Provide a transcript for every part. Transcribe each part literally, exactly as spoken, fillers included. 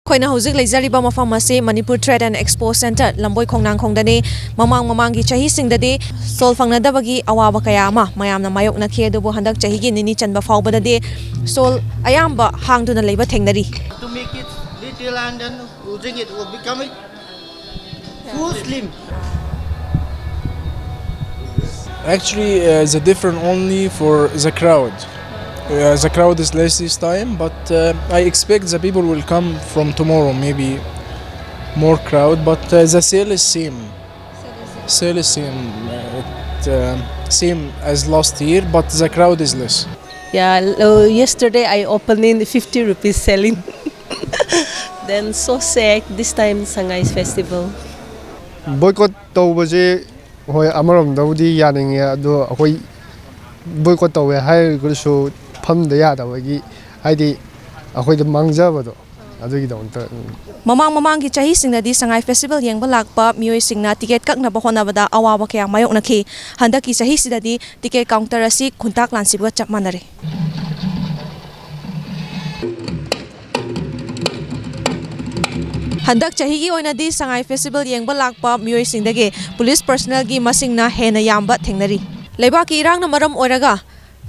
ꯑꯩꯈꯣꯏꯅ ꯍꯧꯖꯤꯛ ꯂꯩꯖꯔꯤꯕ ꯃꯐꯝ ꯑꯁꯤ Manipur Trade and Expo Centre, ꯂꯝꯕꯣꯏ ꯈꯣꯡꯅꯥꯡꯈꯣꯡꯗꯅꯤ꯫ ꯃꯃꯥꯡ ꯃꯃꯥꯡꯒꯤ ꯆꯍꯤꯁꯤꯡꯗꯗꯤ ꯁꯣꯜ ꯐꯪꯅꯗꯕꯒꯤ ꯑꯋꯥꯕ ꯀꯌꯥ ꯑꯃ ꯃꯌꯥꯝꯅ ꯃꯥꯌꯣꯛꯅꯈꯤ, ꯑꯗꯨꯕꯨ ꯍꯟꯗꯛ ꯆꯍꯤꯒꯤ ꯅꯤꯅꯤ ꯆꯟꯕ ꯐꯥꯎꯕꯗꯗꯤ ꯁꯣꯜ ꯑꯌꯥꯝꯕ ꯍꯥꯡꯗꯨꯅ ꯂꯩꯕ ꯊꯦꯡꯅꯔꯤ꯫ To make it little and then using it will become it full slim. Actually, uh, the different only for the crowd. Uh, the crowd is less this time, but uh, I expect the people will come from tomorrow, maybe more crowd, but uh, the sale is same. Sale is same, uh, it, uh, same as last year, but the crowd is less. Yeah, l- uh, yesterday I opened in fifty rupees selling. Then so sad this time Shanghai Festival. Boycott ꯇꯧꯕꯁꯦ ꯍꯣꯏ ꯑꯃꯔꯣꯝꯗꯕꯨꯗꯤ ꯌꯥꯅꯤꯡꯉꯦ, ꯑꯗꯣ ꯑꯩꯈꯣꯏ boycott ꯇꯧꯋꯦ ꯍꯥꯏꯔꯒꯁꯨ ꯐꯝꯗ ꯌꯥꯗꯕꯒꯤ, ꯍꯥꯏꯗꯤ ꯑꯩꯈꯣꯏꯗ ꯃꯥꯡꯖꯕꯗꯣ ꯑꯗꯨꯒꯤꯗꯃꯛꯇ꯫ ꯎꯝ꯫ ꯃꯃꯥꯡ ꯃꯃꯥꯡꯒꯤ ꯆꯍꯤꯁꯤꯡꯗꯗꯤ ꯁꯉꯥꯏ ꯐꯦꯁꯇꯤꯚꯦꯜ ꯌꯦꯡꯕ ꯂꯥꯛꯄ ꯃꯤꯑꯣꯏꯁꯤꯡꯅ ꯇꯤꯀꯦꯠ ꯀꯛꯅꯕ ꯍꯣꯠꯅꯕꯗ ꯑꯋꯥꯕ ꯀꯌꯥ ꯃꯥꯌꯣꯛꯅꯈꯤ꯫ ꯍꯟꯗꯛꯀꯤ ꯆꯍꯤꯁꯤꯗꯗꯤ ꯇꯤꯀꯦꯠ ꯀꯥꯎꯟꯇꯔ ꯑꯁꯤ ꯈꯨꯟꯇꯥꯛ ꯂꯥꯟꯁꯤꯕꯒ ꯆꯞ ꯃꯥꯟꯅꯔꯦ꯫ ꯍꯟꯗꯛ ꯆꯍꯤꯒꯤ ꯑꯣꯏꯅꯗꯤ ꯁꯉꯥꯏ ꯐꯦꯁꯇꯤꯚꯦꯜ ꯌꯦꯡꯕ ꯂꯥꯛꯄ ꯃꯤꯑꯣꯏꯁꯤꯡꯗꯒꯤ ꯄꯨꯂꯤꯁ ꯄꯔꯁꯅꯦꯜꯒꯤ ꯃꯁꯤꯡꯅ ꯍꯦꯟꯅ ꯌꯥꯝꯕ ꯊꯦꯡꯅꯔꯤ꯫ ꯂꯩꯕꯥꯛꯀꯤ ꯏꯔꯥꯡꯅ ꯃꯔꯝ ꯑꯣꯏꯔꯒ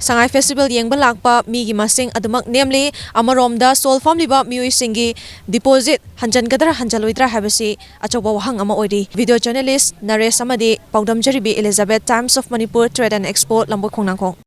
ꯁꯉꯥꯏ ꯐꯦꯁꯇꯤꯚꯦꯜ ꯌꯦꯡꯕ ꯂꯥꯛꯄ ꯃꯤꯒꯤ ꯃꯁꯤꯡ ꯑꯗꯨꯃꯛ ꯅꯦꯝꯂꯤ꯫ ꯑꯃꯔꯣꯝꯗ ꯁꯣꯜ ꯐꯝꯂꯤꯕ ꯃꯤꯑꯣꯏꯁꯤꯡꯒꯤ ꯗꯤꯄꯣꯖꯤꯠ ꯍꯟꯖꯤꯟꯒꯗ꯭ꯔꯥ ꯍꯟꯖꯤꯜꯂꯣꯏꯗ꯭ꯔꯥ ꯍꯥꯏꯕꯁꯤ ꯑꯆꯧꯕ ꯋꯥꯍꯪ ꯑꯃ ꯑꯣꯏꯔꯤ꯫ ꯚꯤꯗꯤꯑꯣ ꯖꯔꯅꯦꯂꯤꯁ ꯅꯔꯦꯁ ꯑꯃꯗꯤ ꯄꯥꯎꯗꯝꯖꯔꯤꯕꯤ ꯏꯂꯤꯖꯥꯕꯦꯊ, Times of Manipur, Trade and Expo, ꯂꯝꯕꯣꯏ Khongnangkhong.